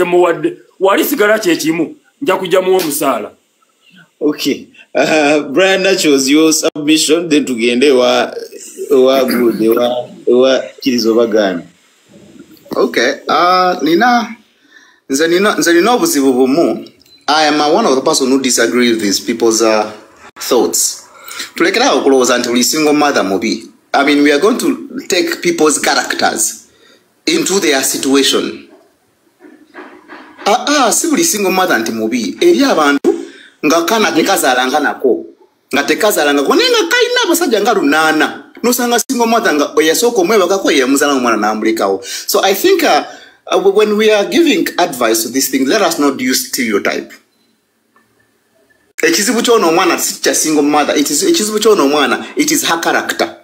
Muwadde wali sigala kyekimu, nja kujja muwa omusaala. Okay. Brian Nachos, your submission, then tugende ewa good, ewa kirizo bagana. Okay. Nina nze nina obuzibu bumu. I am one of the person who disagree with these people's thoughts. Tulekera okulowooza nti buli single mother mubi. I mean, we are going to take people's characters into their situation. Ah, ah, si buli single mother nti mubi. Eri abantu nga kana tekazaalanga nako, nga tekazaalangako, naye nga kalina abasajja nga lunaana, nosanga single mother nga eyasooka omwebakako yemuzaala omwana n'amulekawo. So I think when we are giving advice to this thing, let us not use stereotype. Ekizibu kyono omwana si kya single mother. It is ekizibu kyono omwana, it is her character,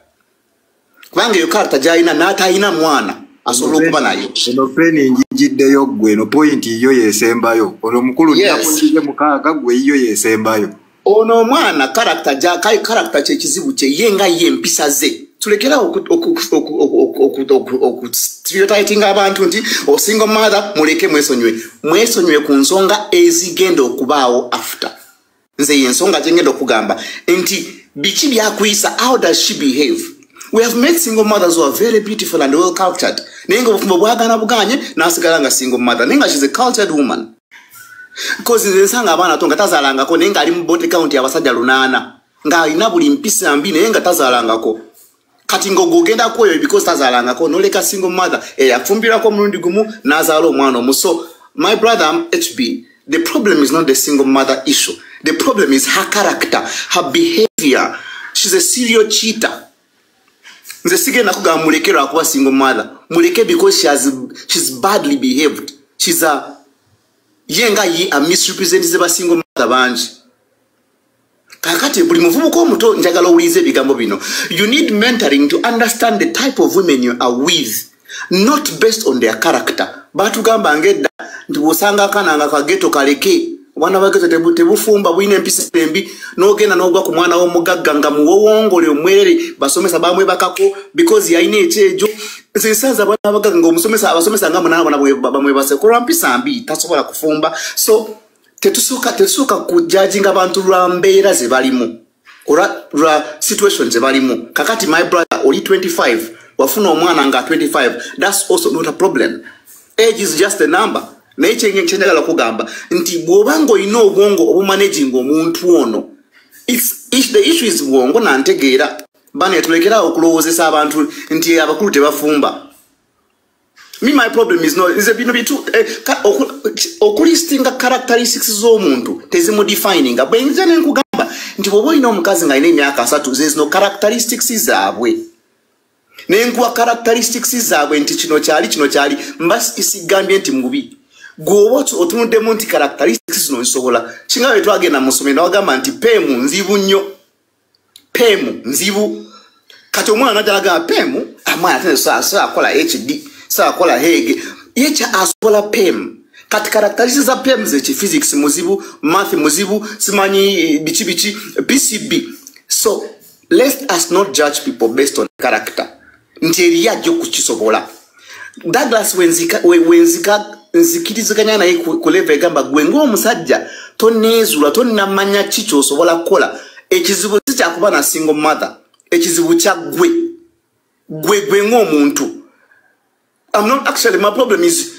kubanga eyo character gy'alina n'atalina mwana asobola okuba nayo. Eno peni njijiddeyo ggwe, eno point yo yesembayo. Ono omukulu nnakunjize mukaaga, ggwe yiyo yesembayo. Ono omwana character ja character kyekizibu kye, ye nga ye empisa ze. Tulekerawo oku stereotyping abantu nti o single mother muleke, mwesonyiwe, mwesonyiwe ku nsonga ezigenda okubaawo after. Nze yensonga gyengenda okugamba nti biki byakuyisa, how does she behave? We have met single mothers who are very beautiful and well cultured, naye nga obufumbo bwagaana buganye n'asigala nga single mother, naye nga she's a cultured woman, because nze nsanga abaana to nga tazaalangako, naye ng'ali mu body count abasajja lunaana, ng'alina buli mpisa mbi, naye nga tazaalangako. Kati ng'ogenda kwoyo because tazaalangako, noleka single mother eyafumbirako omulundi gumu n'azaala omwana omu. So my brother HB, the problem is not the single mother issue. The problem is her character, her behavior. She's a serial cheater. Nze sigenda kugamba muleke lwakuba single mother. Muleke because she's badly behaved. She's a ye nga ye a misrepresent ba single mother bangi. Kakati buli muvubuka omuto, njagala owulize ebigambo bino. You need mentoring to understand the type of women you are with, not based on their character. Batugamba ngedda nti bw'osanga akaana nga ka ghetto, kaleke, obwana bwa ghetto tebufumba, bulina empisa embi, n'ogenda n'ogwa ku mwana w'omugagga nga muwowongole omwerere, basomesa bamwebakako because yalina ekyejo. Nze nsanze abaana abagagga nga omusomesa, abasomesa nga munaana bona bamwebase kulwa mpisa mbi, tasobola kufumba. So tetusooka kujudginga abantu lwa mbeera ze balimu olwa lwa situation ze balimu. Kakati my brother, oli 25, wafuna omwana nga 25, that's also not a problem. Age is just a number. Naye kyenjagala okugamba nti bw'oba ng'olina obwongo obumanaginga omuntu ono, the issue is bwongo nantegeera. Bane, tulekerawo okulowoozesa abantu nti abakulu tebafumba. Me, my problem is not nze bino bitu okulistinga characteristics z'omuntu tezimudefininga. Bwenza nenkugamba nti bw'oba olina omukazi ng'alina emyaka 30, ze zino characteristics zaabwe, nenkuwa characteristics zaabwe nti kino kyali, kino kyali, mba sigambye nti mubi. Gweoba otunuddemu nti characteristics zino nsobola kinga bwe twagenda mu ssomero, wagamba nti PEM nzibu nnyo, PEM nzibu. Kati omwana najja nagamba PEM, amwana ate saakola HD, saakola HEG, yekya asobola PEM. Kati characteristics za PEM zeki? Physics muzibu, math muzibu, simanyi biki biki, PCB. So let us not judge people based on character nti eriyo ajja okukisobola. Douglas wenzika nzikiriziganya naye ku level egamba gwe ng'omusajja toneezuula, tonnamanya ki ky'osobola kukola. Ekizibu si kyakuba na single mother, ekizibu kya ggwe, gwe gwe ng'omuntu. I'm not actually, my problem is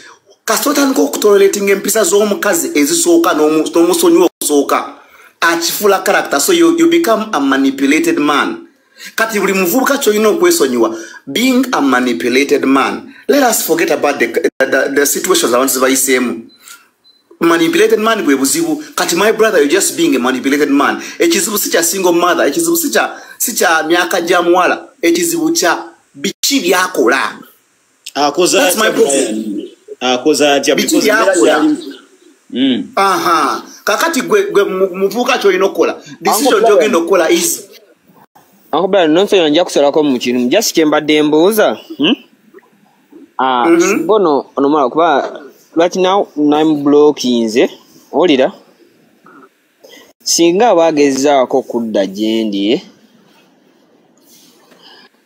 kasita otandika okutoleratinga empisa z'omukazi ezisooka n'omusonyiwa okusooka, akifuula character. So you become a manipulated man. Kati buli muvubuka kyolina okwesonyiwa being a manipulated man. Let us forget about the situations abantu zebayiseemu. Manipulated man bwe buzibu. Kati my brother, you're just being a manipulated man. Ekizibu si kya single mother, ekizibu si kya myaka gya muwala, ekizibu kya biki byakola. Akoze That's my atya, problem. Brian? Akoze atya? Biki Because embeera byakola? gy'alimu. Aha, kakati gwe muvubuka kyolina okukola, decision Uncle gyogenda okukola is Uncle Brian, nonsonyiwa, nja kusalako mu kino. Just kye mbadde mbuuza, Ah, singa ono omuwala, kuba right now namublockinze, owulira? Singa aba agezaako kudda gye ndi,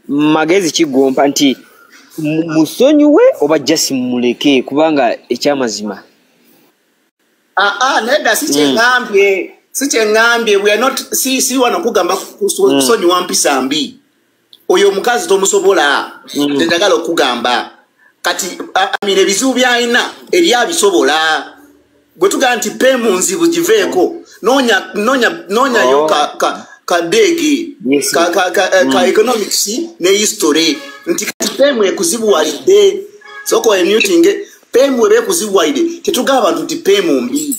magezi kigompa nti musonyiwe oba just muleke, kubanga ekyamazima Nedda, si kyeŋŋambye, si kyeŋŋambye. We are not, si wano kugamba kusonyiwa mpisa mbi. Oyo omukazi tomusobola. Njagala okugamba kati amina ebizibu byalina eri abisobola. Gwe tugamba nti pemu nzibu giveeko, noonyayo kadeegi ka economics ne history, nti kati pemu ekuzibuwalidde. Sooka oemutinge pemu eba ekuzibuwalidde. Tetugamba abantu nti pemu mbi.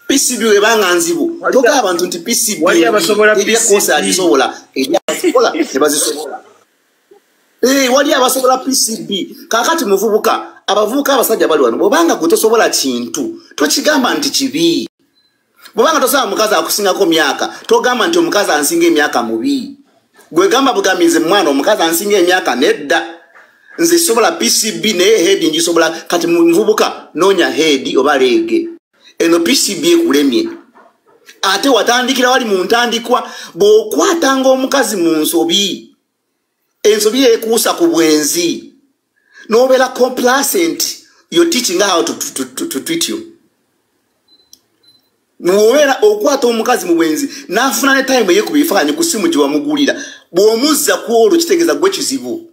PCB webanga nzibu, togamba abantu nti PCB Wali abasobola kosi agisobola, eri abasobola ne bazisobola. Wali abasobola PCB. Kaakati muvubuka, abavubuka abasajja bali wano, bwobanga gwe tosobola kintu tokigamba nti kibi. Bwobanga tosobola mukazi akusingako myaka, togamba nti omukazi ansinga emyaka mubi. Gwe gamba bugamize mwana omukazi ansinga emyaka nedda, nze sobola PCB naye head ngisobola. Kati muvubuka noonya head oba leege. Eno PCB ekulemye, ate watandikira wali mu ntandikwa. Bw'okwatanga omukazi mu nsobi, ensobi ekuusa ku bwenzi, n'obeera complacent, you're teaching her how to treat you. Bw'obeera okwata omukazi mu bwenzi n'afuna ne time eyekuba ebifaananyi ku ssimu gye wamugulira, bw'omuzza ku olwo kitegeeza gwe kizibu.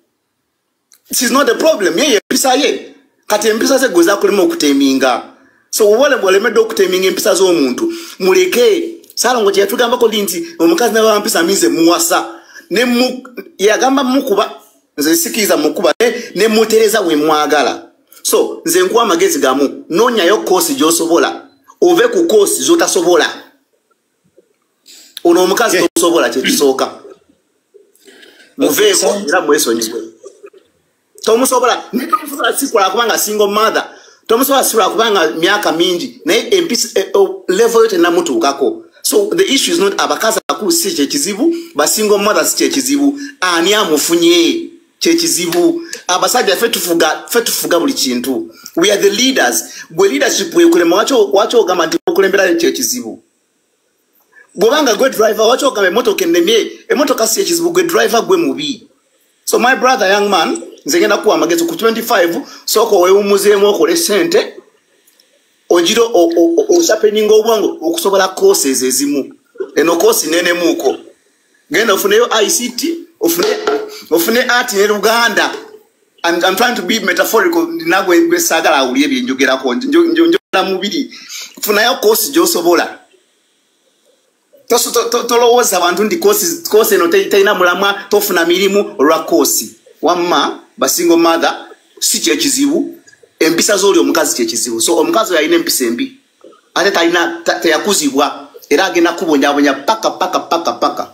This is not the problem. Ye empisa ye, kati empisa ze gwe zakulema okuteminga. So obwole bw'olemedde okuteminga empisa z'omuntu, muleke. Saalongo kye yatugambako li nti omukazi n'aba mpisa minze muwasa, yagamba mukuba, nze sikiriza mukuba ne mutereza we mwagala. So nze nkuwa amagezi gamu, noonyayo koosi gy'osobola, ove ku koosi z'otasobola. Ono omukazi tomusobola, kyekisooka. Muveeko era mwesonyiwe. Tomusobola, naye tomusobola sikola kubanga single mother, tomusobola sikola kubanga myaka mingi, naye empisa level yo tennamutuukako. So the issue is not abakazi abakulu si kyekizibu, ba single mother si kyekizibu, ani amufunye kyekizibu. Abasajja ffe tufuga buli kintu. We are the leaders. Gwe leadership wekulema, waki ogamba nti okulemberayo kyekizibu? Bw'obanga gwe driver, waki ogamba emmotoka ennemye? Emmotoka si ekizibu, gwe driver gwe mubi. So my brother, young man, nze ngenda kuwa amagezi ku 25, sooka owewummuzeemu, okole ssente, ogira osharpeninga obwongo okusobola courses ezimu. Eno course nenemuuko, genda ofuneyo ICT, ofune art ne Luganda. I'm trying to be metaphorical, nagwe gwe saagala awulire bye njogerako, njogera mubiri. Funayo course gy'osobola. Tolowooza abantu nti course eno terina mulamwa, tofuna mirimu olwa course. Wamma ba single mother si kyekizibu, empisa z'oli omukazi kyekizibu. So omukazi oyo alina empisa embi, ate talina teyakuzibwa, era agenda kubonyabonya paka paka paka paka.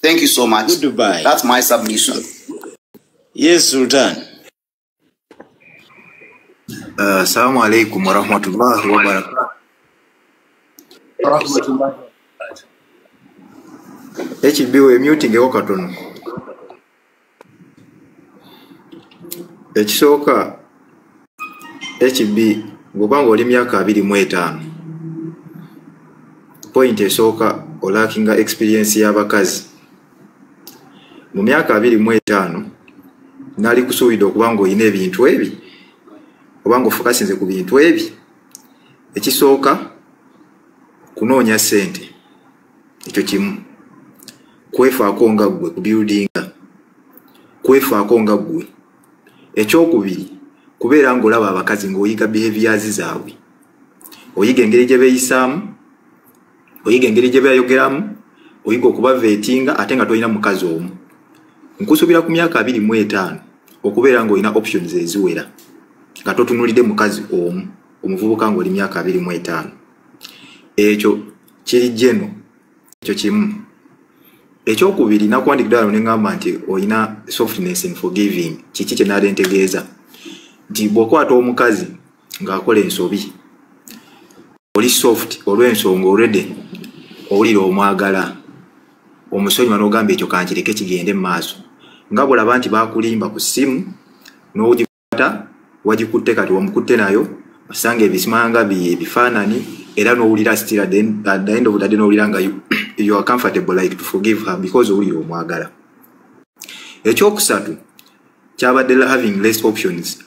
Thank you so much. Goodbye. That's my submission. Yes, Sultan. Assalamu alaikum warahmatullahi wabarakatuh. Rahmatullahi. HB we mutingeko katono. Ekisooka, HB, bw'oba ng'oli myaka 25, point esooka olackinga experience y'abakazi. Mu myaka 25 nali kusuubidde okuba ng'olina ebintu ebi, oba ng'ofocusinze ku bintu ebi. Ekisooka, kunoonya ssente, ekyo kimu. Kwefaako nga ggwe, kubuildinga, kwefaako nga ggwe. Ekyokubiri, kubeera ng'olaba abakazi ng'oyiga behaviors zaabwe, oyiga engeri gye beeyisaamu, oyiga engeri gye beeyogeramu, oyiga okubavettinga, ate nga tolina mukazi omu. Nkusuubira ku myaka 25 okubeera ng'olina options eziwera, nga totunuulidde mukazi omu. Omuvubuka ng'oli myaka 25, ekyo kiri geno, ekyo kimu. Ekyokubiri, nakuwandikidde wano ne ŋŋamba nti olina softness in forgiving. Kiki kye naali ntegeeza? Nti bw'okwata omukazi ng'akola ensobi, oli soft olw'ensonga already owulira omwagala, omusonyiwa n'ogamba ekyo kankireke kigende mu maaso. Nga bw'olaba nti baakulimba ku ssimu n'ogikwata, wagikutte, kati wamukutte nayo, osanga ebisimanga ebifaananyi, era n'owulira still at the end of the day n'owulira nga you are comfortable like to forgive her because owulira omwagala. Ekyokusatu kyabadde having less options.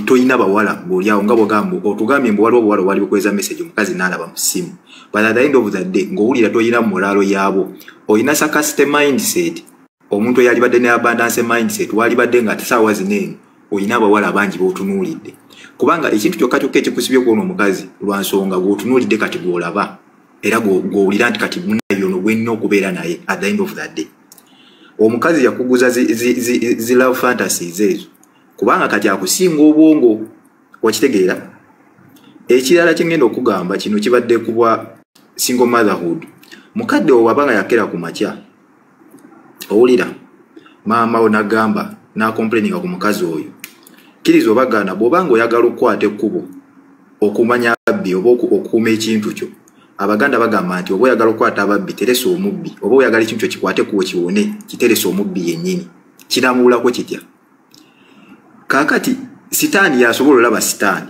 Toyina bawala ng'oliawo nga bwogamba, otugambye mbu waliwo obuwala obwali bukweza message, omukazi n'alaba mu ssimu, but at the end of the day ng'owulira toyina mulaalo yaabo. Oyina scarcity mindset. Omuntu eyalibadde ne abundance mindset, walibadde nga saawa zino eno oyina abawala bangi b'otunuulidde, kubanga ekintu kyokka kyokka ekikusibye kwona omukazi lwa nsonga gw'otunuulidde kati, gw'olaba era gw'owulira nti kati munaye ono gwenina okubeera naye. At the end of the day omukazi yakuguza zi love fantasies ezo, kubanga kati akusinga obwongo. Wakitegeera? Ekirala kyengenda okugamba, kino kibadde kubwa single motherhood. Mukadde wo wabanga yakera ku makya, owulira maama wo nagamba nacomplaininga ku mukazi oyo, kkiriza obagaana. Bw'obanga oyagala okukwata ekkubo okumanya ababbi oba okukuuma ekintu kyo, Abaganda bagamba nti oba oyagala okukwata ababbi, teresa omubbi. Oba oyagala ekintu kyo kikwate ekkubo kiwone, kiteresa omubbi yennyini. Kiramuwulako kitya? Kaakati sitaani yasobola olaba sitaani.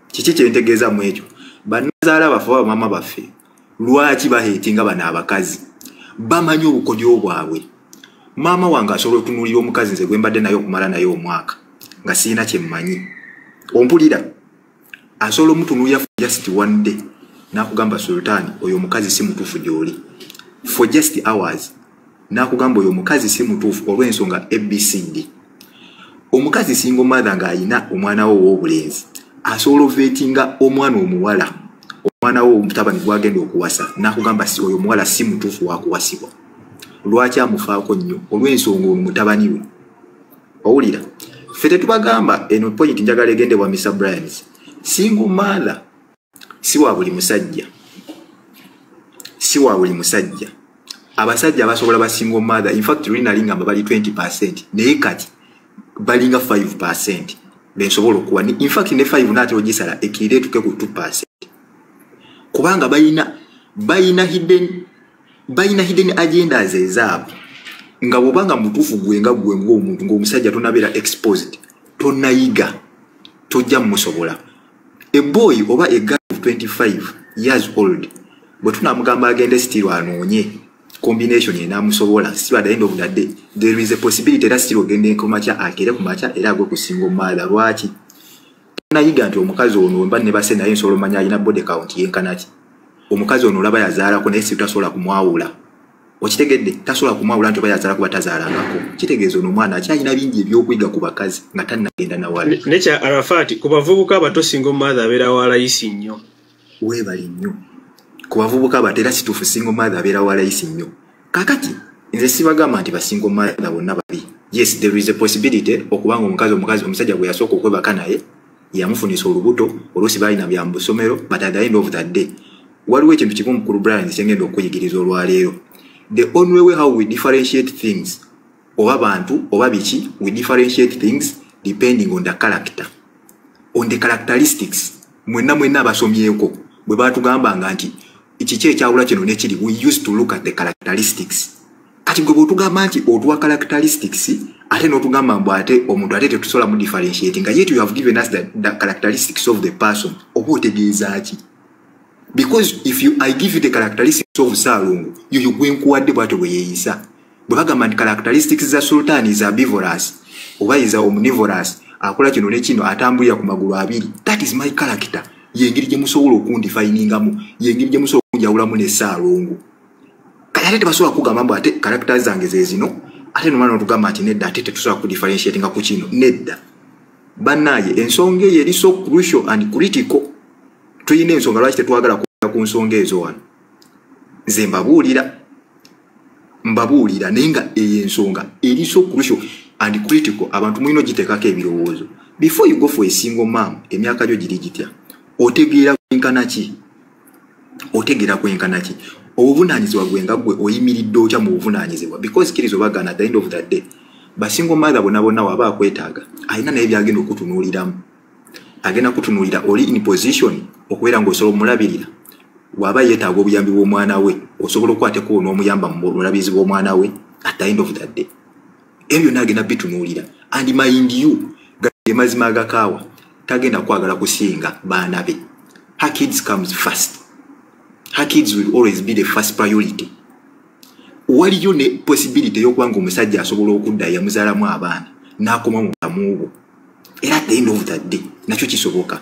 Kiki kyentegeeza mu ekyo? Bannazaala baffe oba bamaama baffe lwaki bahatinga bano abakazi? Bamanyi obukodyo bwabwe. Maama wange asobola otunuulira omukazi nze gwe mbadde naye okumala naye omwaka nga sirina kyemmanyi, ompulira? Asobola omutunuulira for just one day n'akugamba, "Sultaani, oyo omukazi si mutuufu gy'oli." For just hours n'akugamba, "Oyo omukazi si mutuufu olw'ensonga ABCD." Omukazi single mother ng'ayina omwana we ow'obulenzi asobola ovettinga omwana omuwala, omwana we omutabani gwagenda okuwasa, n'akugamba si oyo omuwala si mutuufu wakuwasibwa. Lwaki amufaako nnyo? Olw'ensonga ono mutabani we. Owulira? Ffe tetubagamba. Eno point njagala egende bwa Mr Bryans. Single mother si wa buli musajja, si wa buli musajja. Abasajja abasobola ba single mother, in fact luli nali ngamba bali 20, naye kati balinga 5 bensobola okuwa. In fact ne 5 naatera ogisala ekirire etuke ku 2, kubanga bayina hidden agendas ezaabwe. Nga bwobanga mutuufu gwe nga gwe ngaomuntu, ngaomusajja tonabeera exposed, tonayiga, tojja mumusobola. A boy oba a girl of 25 years old, bwe tunamugamba agende still anoonye combination enamusobola, still at the end of the day there is a possibility era still ogende kumakya, akere kumakya era agwe ku single mother. Lwaki? Nayiga nti omukazi ono mba ne base naye nsobola omanya alina body count yenkanaki. Omukazi ono olaba yazaalako, naye si tasobola kumwawula. Okitegedde? Tasobola kumwawula nti oba yazaalako batazaalangako. Kitegeeza ono omwana akyalina bingi ebyokuyiga ku bakazi nga tannagenda nawala. Nekya Arafat, ku bavubuka abato single mother abeera wa layisi nnyo. Weebali nnyo. Ku bavubuka abato era kituufu, single mother abeera wa layisi nnyo. Kakati nze sibagamba nti basingle mother bonna babi. Yes, there is a possibility okubanga omukazi omusajja gwe yasooka okwebaka naye yamufunisa olubuto, oluusi balina bya mu busomero, but at the end of the day waliwo ekintu kimu, mukulu Brian, kyengenda okuyigiriza olwaleero. The only way how we differentiate things, oba bantu oba biki, we differentiate things depending on the character, on the characteristics. Mwenna mwenna abasomyeko, bwe batugambanga nti kiki ekyawula kino nekiri, we used to look at the characteristics. Kati gwe bwotugamba nti otuwa characteristics, ate n'otugamba mbu ate omuntu ate tetusobola mu differentiate, nga yet you have given us the characteristics of the person, oba otegeeza ki? Because if you, I give you the characteristics of Saalongo, yoyo gwenkuwadde bwatyo bwe yeeyisa. Bwe bagamba nti characteristics za Sultan is herbivorous oba is omnivorous, akola kino ne kino, atambulira ku magulu abiri, that is my character. Yengeri gye musobola okundefiningamu, yengeri gye musobola okunjawulamu ne Saalongo. Kati ate tebasobola kugamba mbu ate character zange ze zino, ate nomala notugamba nti nedda, ate tetusobola kudifferentiatinga ku kino. Nedda bannaaye, ensonga eyo eri so crucial and critical. Tulina ensonga lwaki tetwagala kuga ku nsonga ezo wano. Nze mbabuulira, naye nga eyo ensonga eri so crucial and critical, abantu mulina ogiteekako ebirowoozo before you go for a single mom. Emyaka gyo giri gitya? Otegeera kwenkana ki? Otegeera kwenkana ki? Obuvunaanyizibwa gwe nga gwe oyimiridde otya mu buvunaanyizibwa? Because kiriza obagana, at the end of the day basingle mother bonna bonna waba akwetaaga alina naye byagenda okutunuuliramu. Agenda kutunuulira oli in position okubeera ng'osobola omulabirira. Bw'aba yeetaaga obuyambi bw'omwana we, osobola okukwateko n'omuyamba mu bulabirizi bw'omwana we? At the end of the day ebyo byonna agenda bitunuulira. And mind you, ge mazima agakaawa, tagenda kwagala kusinga baana be. Her kids comes first. Her kids will always be the first priority. Waliyo ne possibility ey'okuba nga omusajja asobola okudda yamuzaalamu abaana n'akoma mu bulamu bwo. Era at the end of the day nakyo kisoboka,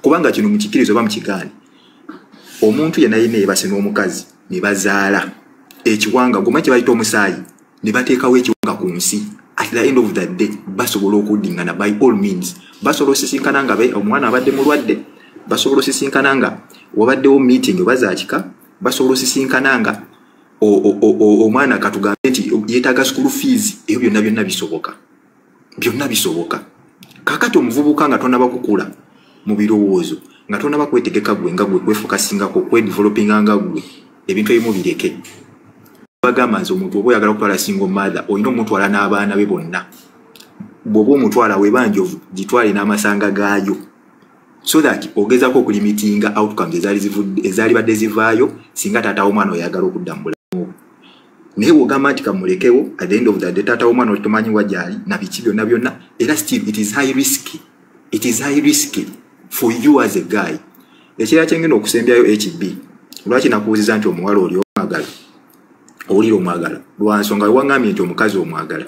kubanga kino mukikirizo oba mukigaane, omuntu yenna yenna yebase n'omukazi ne bazaala ekiwanga, goma kye bayita omusaayi, ne bateekawo ekiwanga ku nsi, at the end of the day basobola okuddingana. By all means basobola osisinkana nga omwana abadde mulwadde, basobola osisinkana nga wabaddewo meeting oba zakika, basobola osisinkana nga omwana katugambe nti yeetaaga school fees. Ebyo byonna byonna bisoboka, byonna bisoboka. Kakati omuvubuka nga tonaba kukula mu birowoozo, nga tonaba kwetegeka gwe nga gwe, kwefocusingako, kwedevelopinga nga gwe, ebintu ebimu bireke. Bagamba nze omuntu oba oyagala okutwala single mother, olina omutwala n'abaana be bonna. Bw'oba omutwala weba njovu, gitwale n'amasanga gaayo, so that ogezaako okulimitinga outcomes ezaali badde zivaayo singa taata w'omwana oyagala okudda mu bulamu bwe. Naye bw'ogamba nti kamulekewo, at the end of the day taata w'omwana oli tomanyi wa gy'ali na biki byonna byonna, era still it is high risk, it is high risk for you as a guy. Ekirala kyengenda okusembyayo, HB, lwaki nakubuuziza nti omuwala oli omwagala, owulira omwagala? Lwansonga wewaŋŋambye nti omukazi omwagala,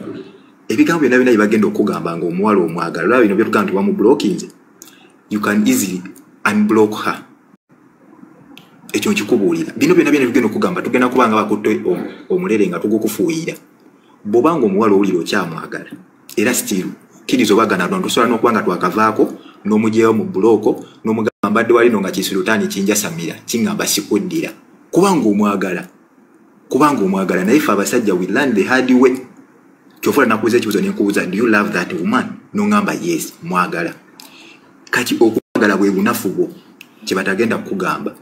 ebigambo byonna byonna byebagenda okugamba nga omuwala omwagala, olaba bino byetugamba nti wamublockinze, you can easily unblock her. Ekyo nkikubuulira. Bino byonna byonna tugenda okugamba, tugenda kuba nga bakutte omulere nga tugukufuuyira. Bw'obanga omuwala owulira okyamwagala, era still kkiriza obagana lwa tosobola n'okuba nga twakavaako n'omugyeyo mu block n'omugamba mbadde walino nga kisulutaani kinjasamira kiŋŋamba sikuddira, kubanga omwagala, kubanga omwagala. Naye ffe abasajja we learn the hard way. Kyova nakubuuza ekibuzo nenkubuuza, "Do you love that woman?" Noŋŋamba, "Yes, mwagala." Kati okumwagala bwe bunafu bwo. Kyebatagenda kukugamba,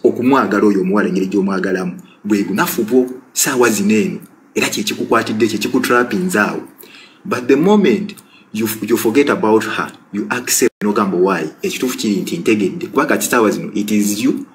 okumwagala oyo omuwala engeri gy'omwagalamu bwe bunafu bwo saawa zino eno, era kyekikukwatidde, kyekikutrapinze awo. But the moment you forget about her, you accept nogamba, "Why?" Ekituufu kiri nti ntegedde, kuba kati saawa zino it is you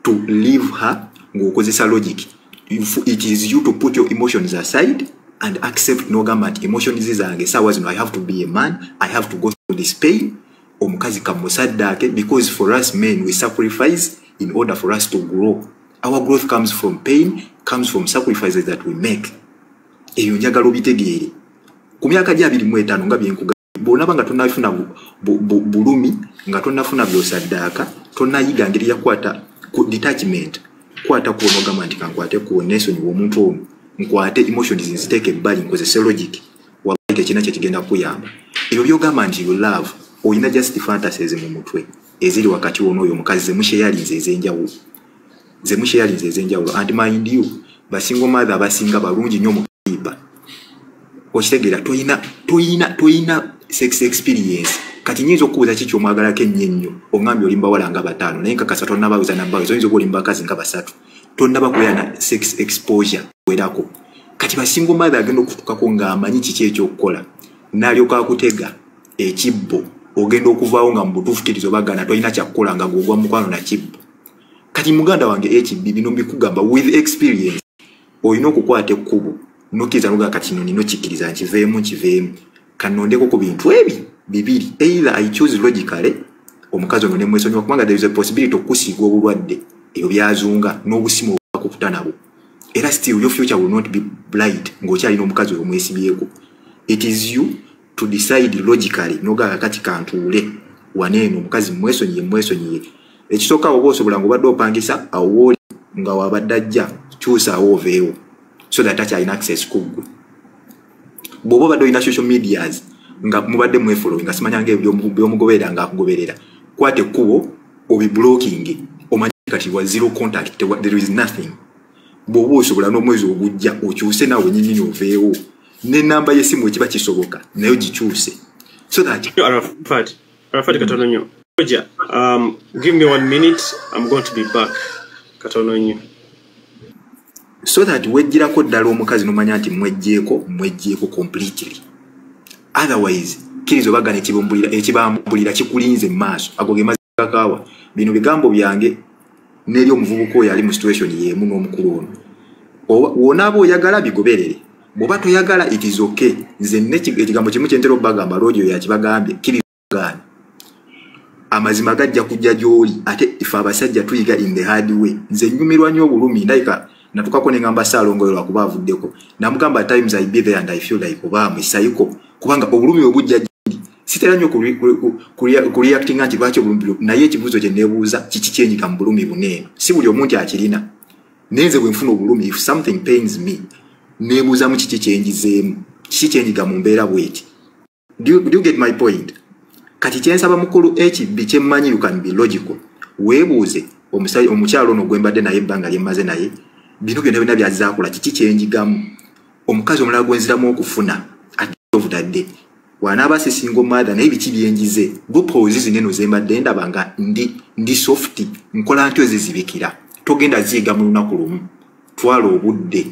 to leave her ng'okozesa logic. It is you to put your emotions aside and accept nogamba nti emotions zange saawa zino, I have to be a man, I have to go through this pain. Omukazi kamusaddaake, because for us men, we sacrifice in order for us to grow. Our growth comes from pain, comes from sacrifices that we make. Eyo njagala obitegeere. Ku myaka gya 25 nga byenkuga, bw'onaba nga tonnafuna bulumi, nga tonnafuna byosaddaaka, tonnayiga ngeri yakwata ku detachment, kwata ku onogamba nti kankwate ku nesonyiwa omuntu ono, nkwate emotions nziteeke ebbali, nkozese logic, wallahi tekina kyekigenda kukuyamba. Ebyo byogamba nti you love, olina just fantasies mu mutwe eziri wakati wo n'oyo omukazi zemusheyalinze ez'enjawulo, zemusheyalinze ez'enjawulo. And mind you, basingle mother abasinga balungi nnyo mu kiiba. Okitegeera? Toyina, toyina, toyina sex experience. Kati nyinza okubuuza ki kyomwagalako ennyo ennyo? Oŋambye oli mbawala nga bataano, naye nkakasa tonnabaweza nabaweza, oyinza oba oli mubakazi nga basatu, tonnaba kubeera na sex exposure werako. Kati basingle mother agenda okutukako ng'amanyi kiki ekyokukola, n'alyoka akutega ekibbo. Ogenda okuvaawo nga mu butuufu kkiriza obagana tolina kyakukola nga gwogwa mukwano na kibbo. Kati muganda wange ekibbi, bino mbikugamba with experience. Olina okukwata ekkubo nokkiriza nogaa kati no nina okikkiriza, nkiveemu, nkiveemu, kanondeko ku bintu ebi bibiri. Either I choose logically omukazi ono nemwesonyiwa, kubanga there is a possibility okusiiga obulwadde ebyo byazunga n'obusimu obukukuta nabwo, era still your future will not be bright ng'okyalina omukazi oyo omwesibyeko. It is you to decide logically nogaa kati kantuule waneeno omukazi mwesonyiye, mwesonyiye. Ekisooka, oba osobola ngaobadde opangisa awo wooli nga wabadde ajja, kyusaawo oveewo so that takyalina access ku ggwe. Bw'oba obadde olina social medias nga mubadde mwefollowing, nga simanya nga byomugoberera ngaakugoberera, kwata ekkubo obiblocking, omanye kati wa zero contact, there is nothing. Bw'oba osobola n'omwezi ogujja okyuse naawe nyinyini oveewo n'enamba y'essimu, ekiba kisoboka nayo gikyuse so that Arafat, Arafat, katono nnyo. Roger, give me one minute, I'm going to be back. Katono nnyo. So that wejjirako ddala omukazi nomanya nti mwejjeeko, mwejjeeko completely. Otherwise kkiriza obagana ekibambulira kikulinze mu maaso. Ago ge mazzi gakaawa. Bino bigambo byange n'eri omuvubuka oyo ali mu situation y'emu n'omukulu ono. Wonaaba oyagala bigoberere, bw'oba toyagala it is okay. Nze nne ekigambo kimu kyentera obbagamba, loogi oyo yakibagambye, kkiriza ogaana, amazima gajja kujja gy'oli. Ate ife abasajja tuyiga in the hard way. Nze nyumirwa nnyo obulumi. Ndabika natukako ne ngamba Saalongo oyo lwakuba avuddeko, namugamba, "Times I be there and I feel like oba mwe psycho," kubanga obulumi bwe bujja gindi. Sitera nnyo kureactinga nti lwaki obulumi, naye ekibuuzo kye neebuuza, kiki kyenyiga mu bulumi buneeno? Si buli omuntu akirina, naye nze bwe nfuna obulumi, if something pains me, neebuuzamu kiki kyenjizeemu, kiki kyenyiga mu mbeera bweti. Do you get my point? Kati kyensaba mukulu HB, kyemmanyi you can be logical, weebuuze omukyalo ono gwe mbadde naye ebbanga lye mmaze naye, bino byonna byonna byazaakola, kiki kyenjigamu? Omukazi omulala gwenziramu okufuna, at the end of the day wanaaba si single mother, naye biki byenjize? Loopholes zineno zembadde ndaba nga ndi soft, nkola ntyo zizibikira. Togenda ziyiga mu lunaku lumu. Twala obudde,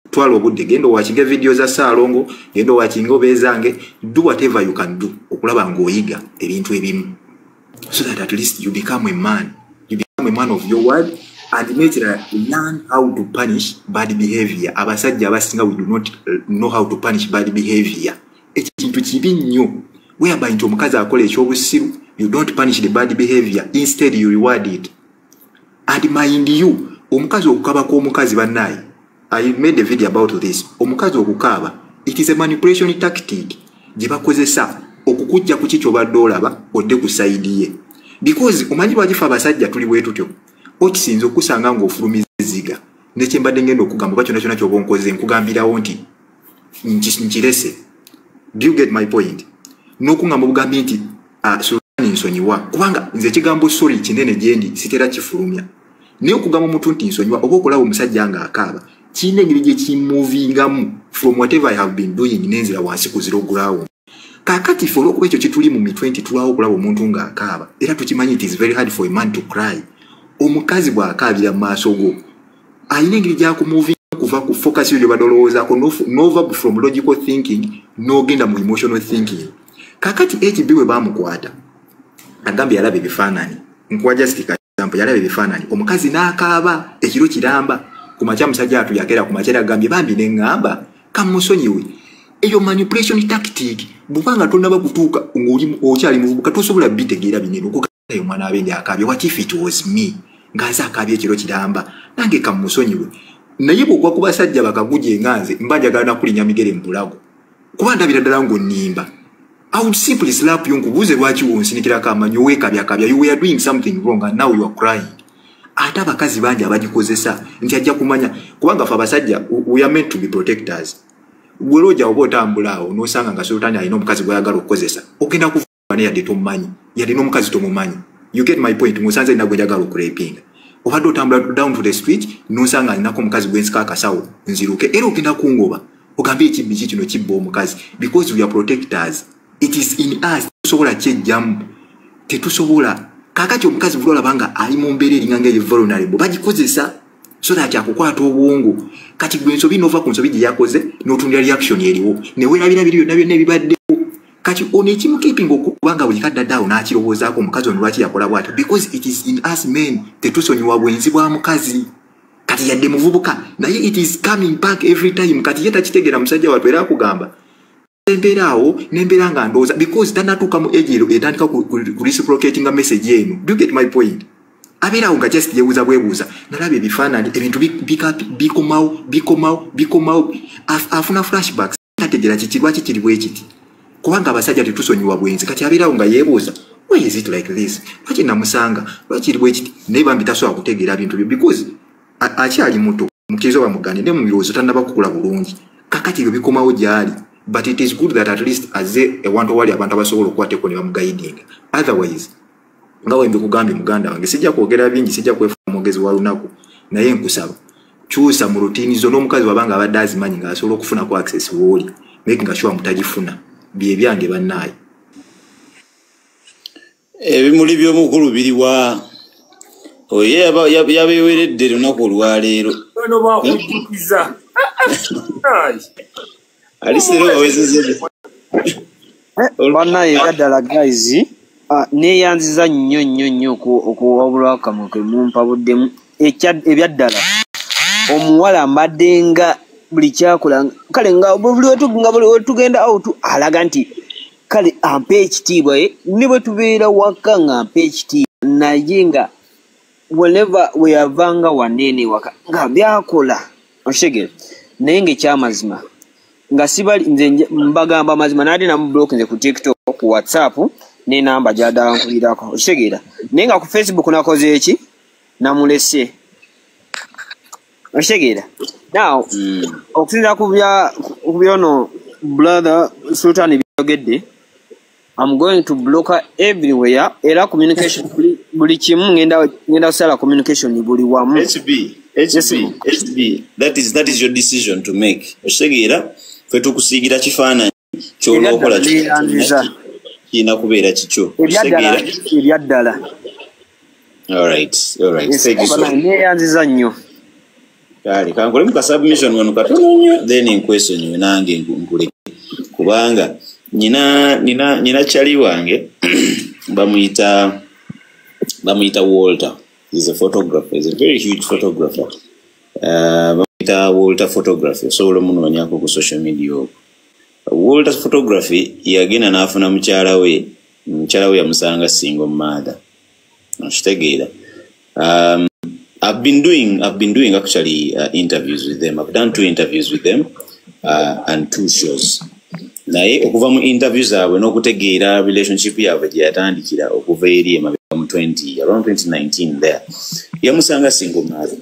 twala obudde, genda owatchinge video za Saalongo, genda owatchinge obeezange, do whatever you can do okulaba ng'oyiga ebintu ebimu, so that at least you become a man, you become a man of your word. And naturally, learn how to punish bad behavior. Abasajja abasinga, we do not know how to punish bad behavior. Ekintu kibi nnyo whereby nti omukazi akola ekyobusiru, you don't punish the bad behavior, instead you reward it. And mind you, omukazi okukaaba kw'omukazi, bannaye, I made a video about this, omukazi okukaaba, it is a manipulation tactic gye bakozesa okukujja ku ki kyobadde olaba, odde ku side ye. Because omanyi lwaki fe abasajja tuli bwe tutyo? Okisinza okusanga ng'ofulumiza ezziga, nekyembadde ngenda okugamba oba kyonna kyonna kyoba onkoze, nkugambirawo nti nkirese. Do you get my point? N'okungamba obugambi nti, "Ah, Sultani, nsonyiwa," kubanga nze ekigambo sorry kinene gyendi, sitera kifulumya. Naye okugamba omuntu nti nsonyiwa, oba okulaba omusajja ng'akaaba, kirina engeri gye kimovingamu from whatever I have been doing, nenzira wansi ku zero ground. Kaakati ffe olwokuba ekyo kituli mu mitwe nti tulwawo okulaba omuntu ng'akaaba, era tukimanyi it is very hard for a man to cry, omukazi bw'akaabira mu maaso go, alina engeri gyakumovinga kuva ku focus yo gyobadde olowoozaako, nova from logical thinking n'ogenda mu emotional thinking. Kaakati HB bwe baamukwata, agambye yalaba ebifaananyi. Nkuwa just ka example, yalaba ebifaananyi, omukazi n'akaaba ekiro kiramba. Ku makya musajja atu yakeera ku makya, era agambye, "Bambi neŋŋamba kamusonyiwe." Eyo manipulation tactic. Bw'obanga tonnaba kutuuka, ng'oli okyali muvubuka, tosobola bitegeera binene. Okugayo omwana abendi akaabye, what if it was me nga nze akaabye ekiro kiramba, nange kamusonyiwe? Naye bw'ogwa ku basajja bakaguje nga nze, mba njagala nakulinya migere mu bulago, kuba ndabira ddala ng'onnimba. I would simply slap you, nkubuuze lwaki wonsinikirako amanyo, weekabyakabya. You were doing something wrong and now you are crying. Ate abakazi bangi abagikozesa nti ajja kumanya, kubanga fe abasajja we are meant to be protectors. Gwe looja oba otambula awo n'osanga nga Sultani alina omukazi gw'ayagala okukozesa, ogenda kuva yadde tomumanyi, yadde n'omukazi tomumanyi. You get my point? Musanze alina gwe njagala okurapinga, obadde otambula down to the street n'osanga alinako omukazi gwensika akasawo, nziruke, era ogenda kungoba ogambe ekibbi ki kino kibba omukazi, because we are protectors. It is in us, tusobola kyejjamu, tetusobola. Kakati omukazi buli olaba nga ali mu mbeera eringa nga eri vulnerable, bagikozesa so that akukwata obwongo. Kati gwe ensobi nova ku nsobi gye yakoze n'otundira reaction eriwo, neweerabira biri byonna byonna ebibaddewo. Kati ono ekimukeepinga okubanga buli kaddadde awo n'akirowoozaako, omukazi ono lwaki yakola bw'atyo? Because it is in us men, tetusonyiwa bwenzi bwa mukazi. Kati yadde muvubuka, naye it is coming back every time. Kati ye takitegeera musajja wattu, era akugamba embeera awo nembeera nga ndowooza, because tanatuuka mu age ero etandika ku reciprocatinga message eno. Do you get my point? Abeera awo nga just yebuuza bwebuuza, nalaba ebifaananyi, ebintu bikomawo, bikomawo, bikomawo. Afuna flashbacks, tategeera kiki, lwaki kiri bwe kiti, kubanga abasajja tetusonyiwa bwenzi. Kati abeerawo nga yeebuuza, why is it like this? Lwaki namusanga? Lwaki kiri bwe kiti? Naye bambi tasobola kutegeera bintu byo because akyali muto, mukiriza oba mugande, ne mu birowoozo tannaba kukula bulungi. Kakati ebyo bikomawo gy'ali, but it is good that at least aze ewantu owali abantu abasobola okukwateko ne bamuguidinga. Otherwise, nga bwe mbikugambye, muganda wange, sijja kwogera bingi, sijja kwefuula mwogezi wa lunaku, naye nkusaba kyusa mu routine zo. N'omukazi wabanga abadde azimanyi ng'asobola okufunako access wooli, making sure mutagifuna. Bye byange, bannaaye. Ebimuli by'omukulu biriwa? Oyo yabeweredde lunaku olwaleero. Bano bakujjukiza. Ai. Alisero wawezezze. Bannaye, ddala guys, neeyanziza nnyo nnyo nnyo okuwabulwa kamwe kwe mumpabuddemu. Ebyaddala omuwala mbadde nga buli kyakola, kale nga buli wetugenda out alaga nti kale ampa ekitiibwa, ne bwe tubeera waka nga ampa ekitiibwa, naye nga whenever we yavanga waneene waka nga byakola, okitegeera? Naye nga ekyamazima nga sibali nze mbagamba amazima, naate namublock nze ku TikTok. Ku WhatsApp n'enamba gy'addala nkubirako, okitegeera? Naye nga ku Facebook nakoze eki? Namulese, okitegeera? Now, okusinziira ku byono brother Sultan byogedde, I'm going to block her everywhere, era communication buli kimu ngenda kusala communication buli wamu. HB, HB, HB, that is your decision to make. Okitegeera? Ffe tukusiigira kifaananyi ky'onookola. Ebyaddala. Kirina kubeera kikyo. Ebyaddala. Okitegeera? Ebyaddala. All right. Thank you so much. Neyanziza nnyo. Kale kankolemu ka submission wano katono nnyo, then nkwesonyiwe nange nkuleke, kubanga nina kyali wange bamuyita Walter. He's a photographer. He's a very huge photographer. Bamuyita Walter Photography. Osobola omunoonyako ku social media okwo, Walter Photography. Yagenda n'afuna mukyala we. Mukyala we yamusanga single mother, okitegeera? I've been doing actually interviews with them. I've done two interviews with them and two shows. Naye okuva mu interview zaabwe n'okutegeera relationship yaabwe gye yatandikira okuva eri emabega mu 20 around 2019 there, yamusanga single mother,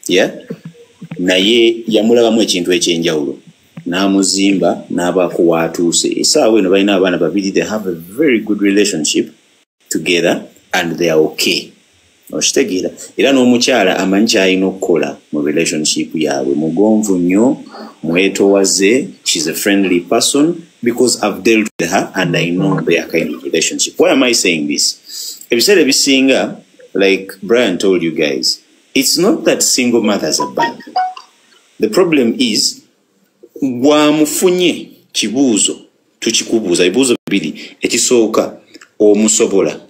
yeah? Naye yamulabamu ekintu ekyenjawulo n'amuzimba n'abaako waatuuse. Essaawa eno balina abaana babiri. They have a very good relationship together and they are okay, okitegeera? Era n'omukyala amanyi kyalina okukola mu relationship yaabwe. Mugonvu nnyo, mwetowaze. She's a friendly person because I've dealt with her and I know their kind of relationship. Why am I saying this? Ebiseera ebisinga, like Brian told you guys, it's not that single mothers are bad. The problem is gwamufunye. Kibuuzo tukikubuuza ebibuuzo bibiri. Ekisooka, omusobola?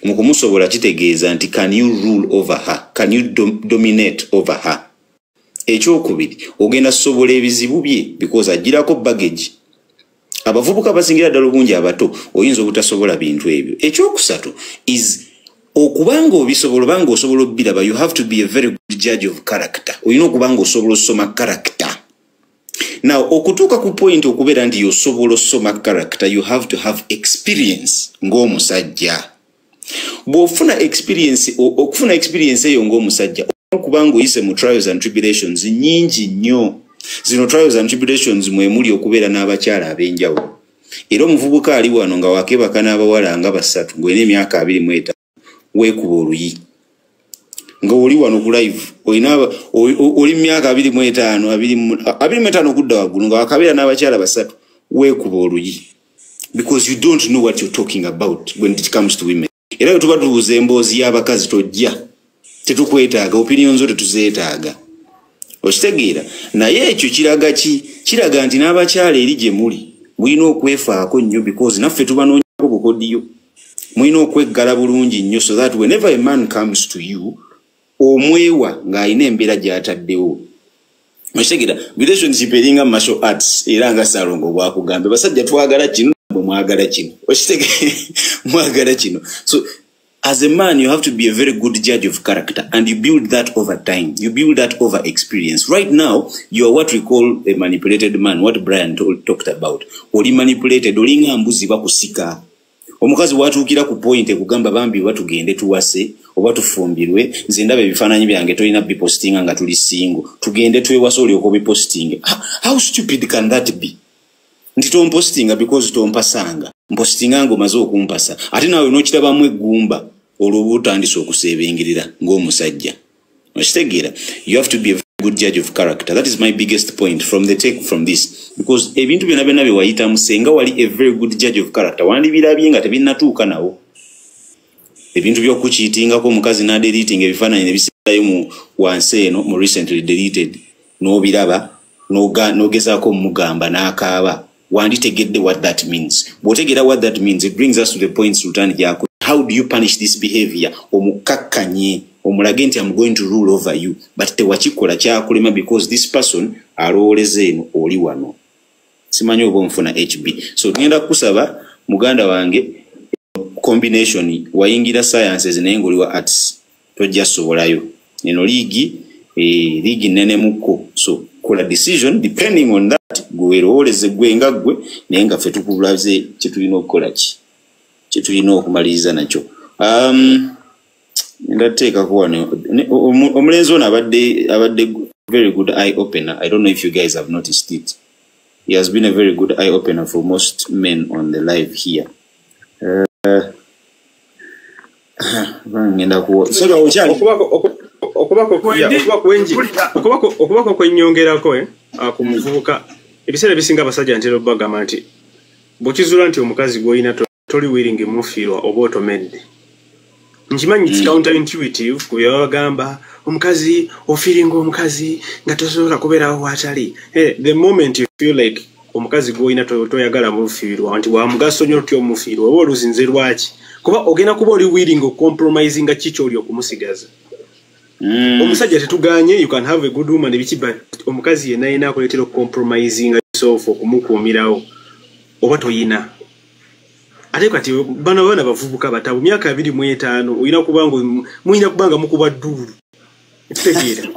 Mu kumusobola kitegeeza nti can you rule over her? Can you dominate over her? Ekyokubiri, ogenda sobola ebizibu bye? Because agirako baggage. Abavubuka basingira ddala obungi abato oyinza obutasobola bintu ebyo. Ekyokusatu is okubanga obisobola, obanga osobola obbiraba, you have to be a very good judge of character. Olina okuba nga osobola osoma character. Now, okutuuka ku point okubeera nti osobola osoma character, you have to have experience ng'omusajja. Bw'ofuna experience, okufuna experience eyo ng'omusajja, okuba nga oyise mu trials and tribulations nyingi nnyo. Zino trials and tribulations mwe muli okubeera n'abakyala ab'enjawulo. Era omuvubuka ali wano nga wakeebaka n'abawala nga basatu ng'olina emyaka 25, weekuba oluyi nga oli wano ku live. Olina oli mu myaka 25, 25 okudda waggulu, nga wakabeera n'abakyala basatu, weekuba oluyi because you don't know what you're talking about when it comes to women. Era bwe tuba tubuuza emboozi y'abakazi, tojja, tetukwetaaga. Opinion zo tetuzeetaaga, okitegeera? Naye ekyo kiraga ki? Kiraga nti n'abakyala eri gye muli mulina okwefaako nnyo, because naffe tubanoonyako bukodiyo. Mulina okweggala bulungi nnyo so that whenever a man comes to you, omwewa ng'alina embeera gy'ataddewo, okitegeera? Relationship eringa martial arts. Era nga Salongo bwakugambe, basajja twagala kino, bwe mwagala kino, okitegeera? Mwagala kino. So as a man, you have to be a very good judge of character, and you build that over time. You build that over experience. Right now you are what we call a manipulated man, what Brian talked about. Oli manipulated, olinga mbuzi bakusika. Omukazi watuukira ku point ekugamba, "Bambi, oba tugende tuwase oba tufumbirwe, nze ndaba ebifaananyi byange tolina bipostinga nga tuli single, tugende twewase olyoka obipostinge." How stupid can that be? Nti tompostinga because tompasanga, mpostinga nga omaze okumpasa. Ate naawe n'okirabamu eggumba, olwo oba otandise okuseebengerera ng'omusajja, okitegeera? You have to be a very good judge of character. That is my biggest point from the take from this, because ebintu byonna byonna bye wayitamu, senga wali a very good judge of character, wandibirabye nga tebinnatuuka nawo. Ebintu by'okukiitingako omukazi n'adeletinga ebifaananyi ne bisigalayo mu wansi eno mu recently deleted, n'obiraba, n'ogezaako omugamba n'akaaba, wanditegedde what that means. Bw'otegeera what that means, it brings us to the point Sultan gyako. How do you punish this behavior? Omukakkanye, omulage nti am going to rule over you. But tewakikola, kyakulema, because this person alowooleza eno, oli wano. Simanyi oba onfuna, HB. So tugenda kukusaba, muganda wange, combination wayingira sciences naye ngaoli wa arts, tojja sobolayo eno liigi, liigi nenemukko. So kola decision depending on that. Weerowooleze gwe nga ggwe, naye nga ffe tukulaze kye tulina okukola, ki kye tulina okumaliriza nakyo. Ndateekako wano omulenzi ono abadde very good eye opener. I don't know if you guys have noticed it. He has been a very good eye opener for most men on the live here. Ngenda kuwa Sega okyali. Okubako kwenyongerako ku muvubuka, ebiseera ebisinga abasajja ntera obagamba nti bw'okizuula nti omukazi gw'olina toli willing mufiirwa oba otomedde. Nkimanyi it's counter intuitive ku bye babagamba, omukazi ofiiringa omukazi nga tosobola kubeerawo waatali. The moment you feel like omukazi gw'olina toyagala mufiirwa, nti wa mugaso nnyo otya omufiirwa, oba oluzinze lwaki, kuba ogenda kuba oli willing okucompromisinga ki kyoli okumusigaza. Omusajja tetuganye, you can have a good woman ebiki, but omukazi yenna yenna akuleetera okucompromisinga yourself okumukuumirawo oba toyina. Ate kati bano abaana bavubuka batabu, myaka 25 olina kubanga mulina kubanga mukuba dduulu, ekitegeera?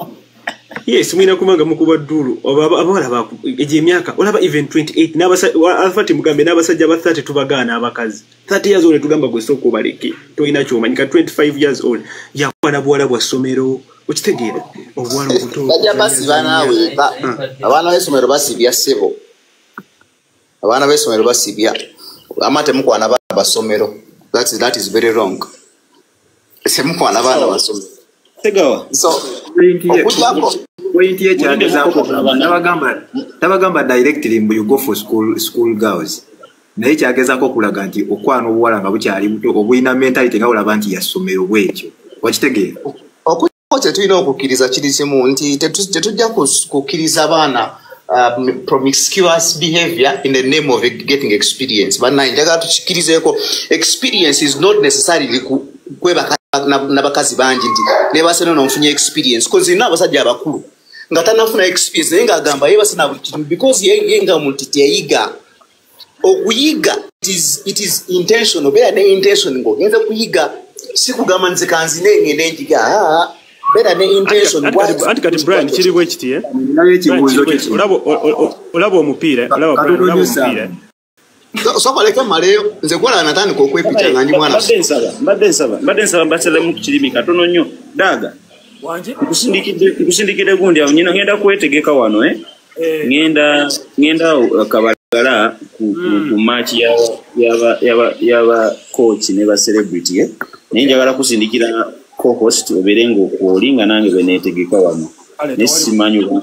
Yes, mulina kubanga mukuba dduulu. Abawala egyo emyaka olaba even 28 alfati mugambe n'abasajja ba 30 tubagaana abakazi 30 years old, tugamba gwe sooka obaleke, tolina kyomanyi. Ka 25 years old yakuba na buwala bwa ssomero, okitegeera? Obuwala obuto. Bajja basiba naawe. Abaana b'essomero basibya, ssebo, abaana b'essomero basibya. Ama temukwana baana basomero. That is very wrong. Temukwana baana basomero. Segawa. So okujjako Point ye kyagezaako okugamba, tabagamba directly mbu you go for school girls, naye kyagezaako okulaga nti okwana obuwala nga bukyali buto obulina mentality nga bulaba nti ya ssomero bwekyo, wakitegeera? Okujjako kye tulina okukkiriza kiri kimu nti tetujja kukkiriza baana promiscuous behavior in the name of getting experience. Bannaye, njagala tukikkirizeeko, experience is not necessarily kwebaka n'abakazi bangi nti nebase nono nfunye experience, cause nina abasajja abakulu nga tanafuna experience naye ng'agamba yeebase na buli kimu because ye nga muntu teyayiga. Okuyiga it is intentional. Beera ne intention ng'ogenze kuyiga, si kugamba nze kanzine ngende njiga. Ah, beera ne intention. Anti kati Brian, kiri bwe kiti, eh? Ninayo ekibuuzo. Brian, kiri bwe kiti. Olaba omupiira, olaba Brian, olaba omupiira. Soka leka maleyo. Nze gwala natandika okwepita nga ndi mwana. Mbadde nsaba mbasalemu ku kirimi katono nnyo. Daaga. Wanje. Nkusindikidde gundi awo nyina, ngenda kwetegeka wano, eh? Eh. Ngenda Kabalagala ku match yaba coach ne ba celebrity, eh? Naye njagala kusindikira co-host obeere ng'okwoli nga nange bwe neetegeka wano. Kale, naye tewali. Simanyi oba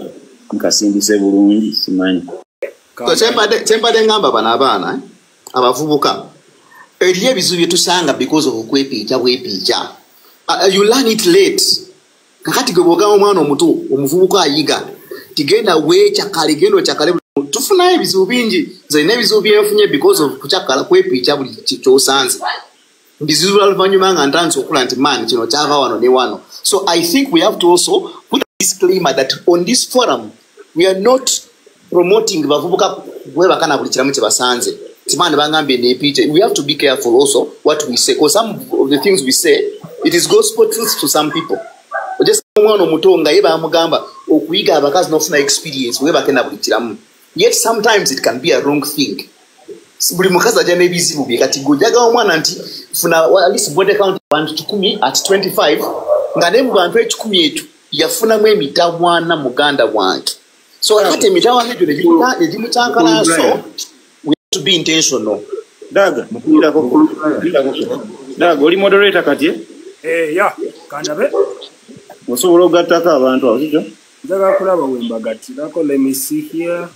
nkasindise bulungi, simanyi. So kyembadde ngamba bano abaana, abavubuka, eriyo ebizibu bye tusanga because of okwepiija bwepiija. You learn it late. Kakati gwe bwogamba omwana omuto, omuvubuka ayiga, tigenda weekyakale, genda okyakale, tufunayo ebizibu bingi. Nze nina ebizibu byenfunye because of kukyakala, kwepiija buli kyosanze. Mbizibula luvannyuma nga ntandise okula nti man, kino kyava wano ne wano. So I think we have to also put a disclaimer that on this forum we are not promoting bavubuka kwebaka na buli kiramu kye basanze. Timaani bangambye nepiice. We have to be careful also what we say, because some of the things we say, it is gospel truth to some people. Ojesa omwana omuto nga ye bamugamba okuyiga abakazi n'okufuna experience webake na buli kiramu, yet sometimes it can be a wrong thing. Buli mukazi ajja n'ebizibu bye. Kati gwe omwana nti funa at least body count abantu 100 at 25, nga naye mu bantu 100 ekyo yafunamu emitawaana, muganda wange. So kati emitawaana egyo negimukyankala, so we have to be intentional. Daga, lindako. Daga, oli moderator kati, eh? Eh, ya kandabe. Osobola okugattako abantu abo, kikyo? Njagala kulaba wembagattirako. Let me see here.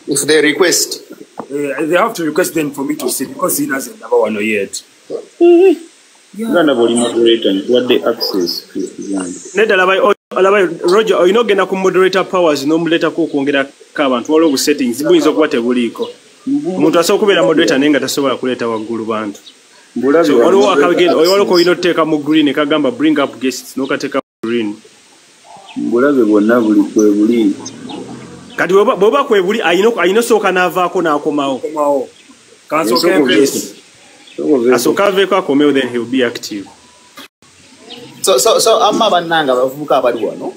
If they request. They have to request then for me to see, because he doesn't have wano yet. Uganda bw'oli moderator nkuwadde access to Uganda. Nedda, labayo Roger, olina ogenda ku moderator powers n'omuleetako okwongerako abantu. Waliwo obusettings buyinza okuba tebuliiko. Omuntu asobola okubeera moderator naye nga tasobola kuleeta waggulu bantu. Mbulabe. So waliwo akagenda, waliwo kolina otuteeka mu green kagamba "bring up guests", n'okateeka mu green. Mbulabe bwonna buli kwe buli. Kati bw'oba kwebuli, alina osooka n'avaako n'akomawo. Komawo kansooke. Sooka mpe oveeko. Sooka oveeko. Asooka aveeko akomewo, then he'll be active. So amma bannange abavubuka abali wano.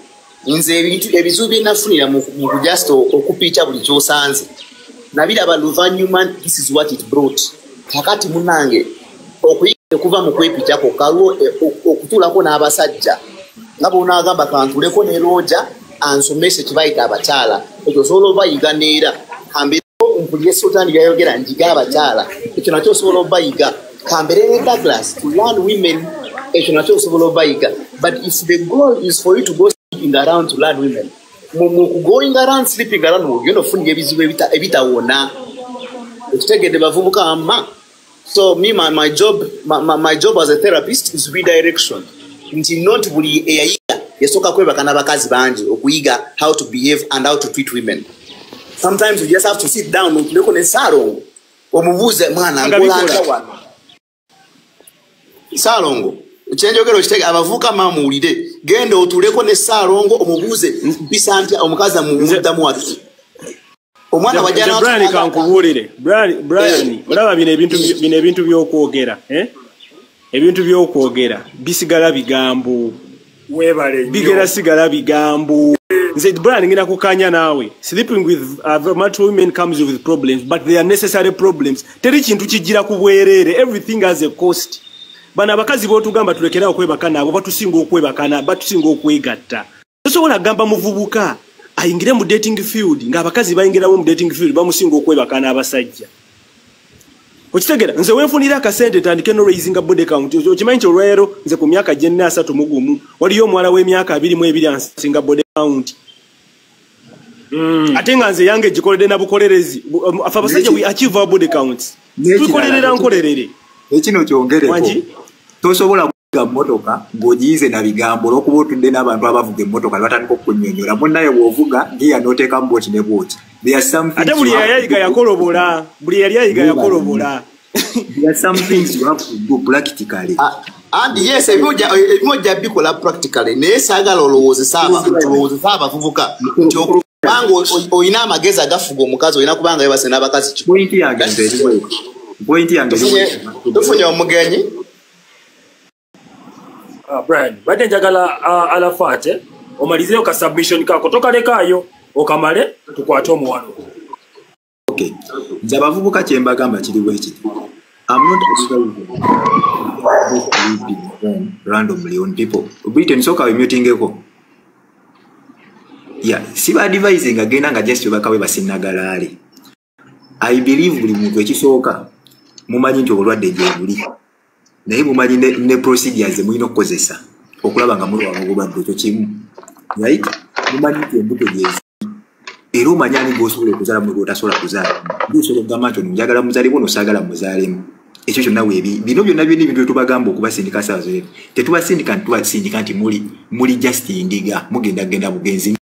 Nze ebintu ebizibu bye nafunira mu just okupicha buli ky'osanze nabiraba luvannyuma, this is what it brought. Kakati munnange, okuyiga kuva mu kwepichako, kaliwo okutuulako n'abasajja nga bw'onaagamba kantuleko ne Roger ansomese kibayita abakyala, ekyo osobola obayiga. Neera kambeereko mpulire Sultani byayogera njiga abakyala, ekyo nakyo osobola obayiga. Kambeere ne Douglas to learn women, ekyo nakyo osobola obayiga. But if the goal is for you to go sleeping around to learn women, mu going around, sleeping around, ogenda ofunira ebizibu ebitawona. Ekitegedde, bavubuka amma? So me, my job as a therapist is redirection, nti not buli eyayiga yasooka kwebaka n'abakazi bangi okuyiga how to behave and how to treat women. Sometimes you just have to sit down otuleko ne Saalongo, omubuuze, mwana, Nga nkolanga bikola. wano Saalongo kyenjogera okitege. Abavubuka mamuwulire, genda otuleko ne Saalongo omubuuze, mpisa ntya omukazi, amuddamu wati omwana wajja. Nze Brian, kankubuulire, Brian, olaba bino ebintu, bino ebintu by'okwogera, eh? Ebintu by'okwogera bisigala bigambo. Weebale nnyo. Bigera sigala bigambo. Nze Brian ngenda kukanya naawe, sleeping with multiple women comes with problems, but they are necessary problems. Teri kintu kijjira ku bwereere, everything has a cost. Bano abakazi b'otugamba tulekerawo okwebaka nabo, batusinga okwebakana, batusinga okwegatta. Tosobola kugamba muvubuka ayingire mu dating field ng'abakazi bayingirawo mu dating field bamusinga okwebaka n'abasajja. Okitegera? Nze wenfunira akasente tandike no raising a body count. Okimanyi nti olwaleero nze ku myaka gye nina 31, waliyo omuwala w'emyaka 22 ansinga body count, ate nga nze yange gikoledde na bukolerezi. Afe abasajja we achieve our body counts. N'ekirala, tukolerera nkolerere. Ekino kyongereko. Wangi? Tosobola kuvuga mmotoka ng'ogiyize na bigambo, olwokuba otudde n'abantu abavuga emmotoka ne batandika okukunnyonnyola. Munnaye, bw'ovuga giya n'oteekamu bwoti ne bwoti. There are some things Ate buli you have yayiga to do. yakolobola, buli yali ayiga yakolobola. There are some things you have to do practically. Ah, and yes, ebimu ojja bikola practically, naye saagala olowoozesa abavubuka nti okubanga olina amagezi agafuga omukazi, olina kubanga webase n'abakazi 100. Point yange nze eri bweti. Point yange eri bweti. Tufunye omugenyi. Ah, Brian, badde njagala Alafat, omalizeyo ka submission kako, tokalekaayo, okamale tukwate omuwalo. Okay. Nze abavubuka kye mbagamba kiri bwe kiti. I'm not advising sleeping on randomly on people. Britain, soka wemutingeko. Yeah, siba advising agenda nga just webaka webase nagalaale. I believe buli muntu ekisooka mumanyi nti obulwadde gye buli. Naye mumanyi ne procedures ze mulina okukozesa okulaba nga mulwala obulwadde, ekyo kimu. Right? Mumanyi nti embuto gyezi, era omanyi ani gw'osobola okuzaalamu ne gw'otasobola kuzaalamu. Osobola okugamba nti ono njagala muzaalemu, ono saagala muzaalemu. Ekyo kyonna weebi bino byonna byonna ebintu byetubagamba okubasindika saawa zonna, tetubasindika nti tubasindika nti muli just ndiga mugenda genda bugenzi,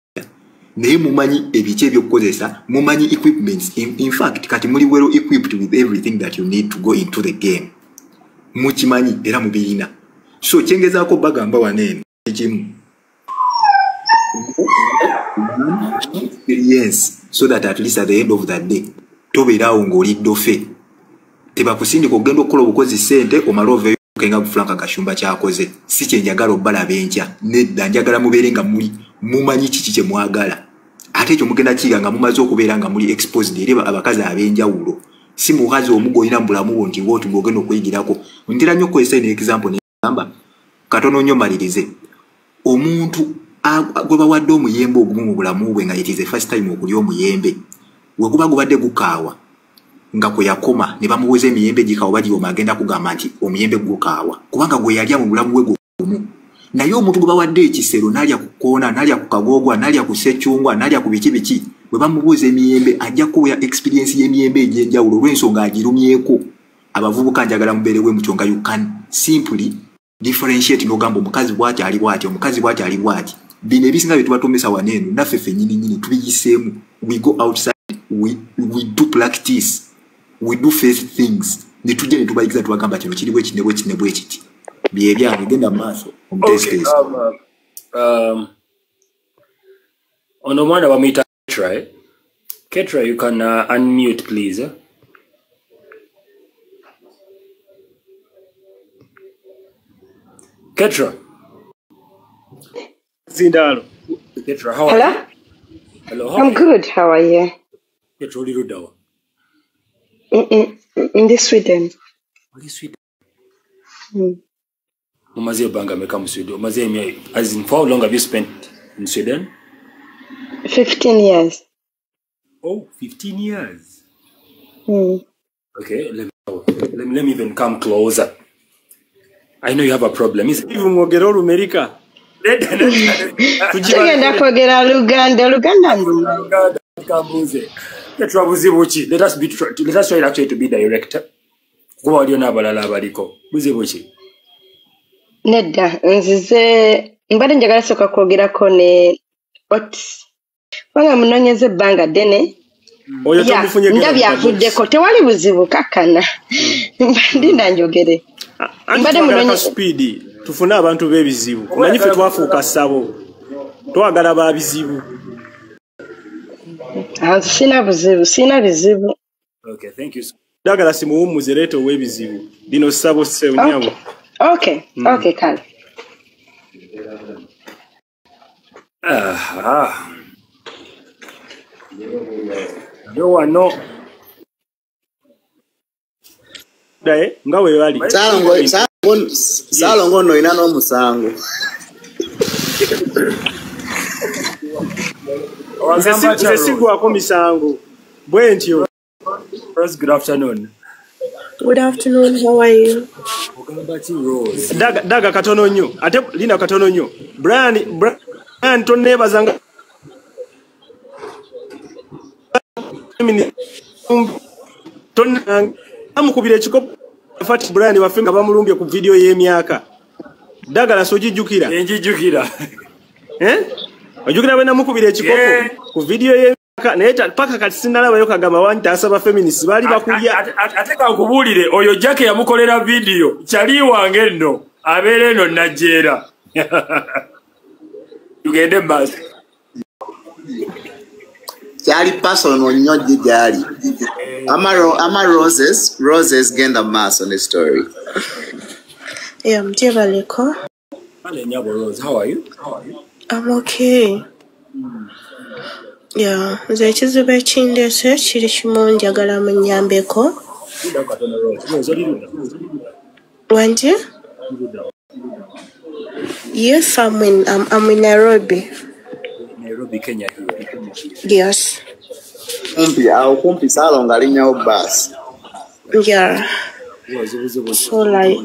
naye mumanyi ebiki ebyokukozesa, mumanyi equipments. In fact, kati muli well equipped with everything that you need to go into the game. Mukimanyi era mubirina. So kyengezaako bagamba wano eno ekimu, experience, so that at least at the end of the day tobeeraawo ng'oli ddofe, tebakusindika okugenda okukola obukozi ssente omale oveeyo kenga Frank Gashumba kyakoze. Si kyenjagala obbalaba enkya, nedda. Njagala mubeere nga muli mumanyi kiki kye mwagala, ate ekyo mugenda kiyiga nga mumaze okubeera nga muli exposed eri abakazi ab'enjawulo. Si mukazi omu gw'olina mu bulamu bwo nti wooti gw'ogenda okuyigirako. Ntera nnyo okukozesa eno example negamba katono nnyo malirize. Omuntu gwe bawadde omuyembe ogumu mu bulamu bwe, nga it is the first time okulya omuyembe, we guba gubadde gukaawa nga kwe yakoma, ne bamubuuza emiyembe gikaawa bagiwoma, agenda kugamba nti omuyembe gukaawa kubanga gwe yalya mu bulamu bwe gumu. Naye omuntu gwe bawadde ekisero n'alya ku koona, n'alya ku kagoogwa, n'alya ku ssekyungwa, n'alya ku biki biki, bwe bamubuuza emiyembe ajja kuwa experience y'emiyembe egy'enjawulo olw'ensonga agirumyeko. Abavubuka, njagala mubeerewe mutyo nga you can simply differentiate n'ogamba omukazi bw'ati ali bw'ati, omukazi bw'ati ali bw'ati. Bino ebisinga bye tubatomesa wano eno naffe ffennyini nnyini tubiyiseemu. We go outside, we do practice, we do face things, ne tujja ne tubayigiza, tubagamba kino kiri bwe kiti ne bwe kiti ne bwe kiti. Byebyange, genda mu maaso omuteesiteesi. Okay, ono omwana bamuyita Ketra, eh? Ketra, you can unmute please, eh? Ketra. Zindaalo. Petra, how are Hello? you? Hello, how I'm are you? good. How are you? Petra, oli ludda wa? In this Sweden. Oli Sweden. Mm. Mumaze ebbanga meka mu Sweden? Omaze as in, for how long have you spent in Sweden? 15 years. Oh, 15 years. Mm. Okay, let me even come closer. I know you have a problem. Is Ivu mwogere olumerika. Nedda, nedda. Tugenda kwogera Luganda, Oluganda ndumanyi. Kambuze. Petra, buzibu ki? Let us try actually to be direct. Kuba waliyo n'abalala abaliko. Buzibu ki? Nedda, nzize mbadde njagala sooka kwogerako ne Otis. Kubanga munoonyeza ebbanga ddene. Oyo Ya, tomufunye, genda ndabye ku kabox. avuddeko, tewali buzibu, kakkana. Ndinda njogere. Anti Mbadde twagala ka munoonye speed, tufune abantu b'ebizibu. Oba Omanyi ffe oyagala twafuuka ssabo, twagala ba bizibu. Ah, nze sirina buzibu, sirina bizibu. Okay, thank you. Dagala simuwummuze, leeta ow'ebizibu. Lino ssabo ssenyabo. Okay, kale. Aha. Yo wano. Naye nga we bali. Saalongo, Saalongo, Saalongo nno olina n'omusango. Nze Wagamba nze Rose? sigwako misango bwe ntyo. Rose, good afternoon. Good afternoon, how are you? Ogamba ki, Rose? Daga, daga katono nnyo, ate linda katono nnyo. Brian, Brian, tonneebaza nga amukubira ekikopo fati Brian waffe nga bamulumbye ku vidiyo y'emyaka. Dagala sogijjukira? Enjijjukira. Eh? Ojjukira bwe namukubira ekikopo ku vidiyo y'emyaka, naye paka kati sinnalabayo kagamba wantaasa ba feminist baali bakulya. Ate kankubuulire, oyo Jake yamukolera vidiyo kyali wange nno abeera eno Najjeera. Tugende mu maaso. Kyali personal nnyo gye gyali. Ama Roses, Roses, genda mu maaso ne story. Yeah, mjebaleko. Kale nyabo Rose, how are you? How are you? I'm okay. Yeah, nze ekizibu ekindeese kiri kimu, njagala munnyambeko. Linda katono, Rose. Rose, oli ludda? Wanje? Ludda? Yes, I'm in Nairobi. Nairobi, Kenya here. Yes. Kumpi awo, kumpi Saalongo alinnyawo baasi. Yeah. Rose, buzibu ki? So like,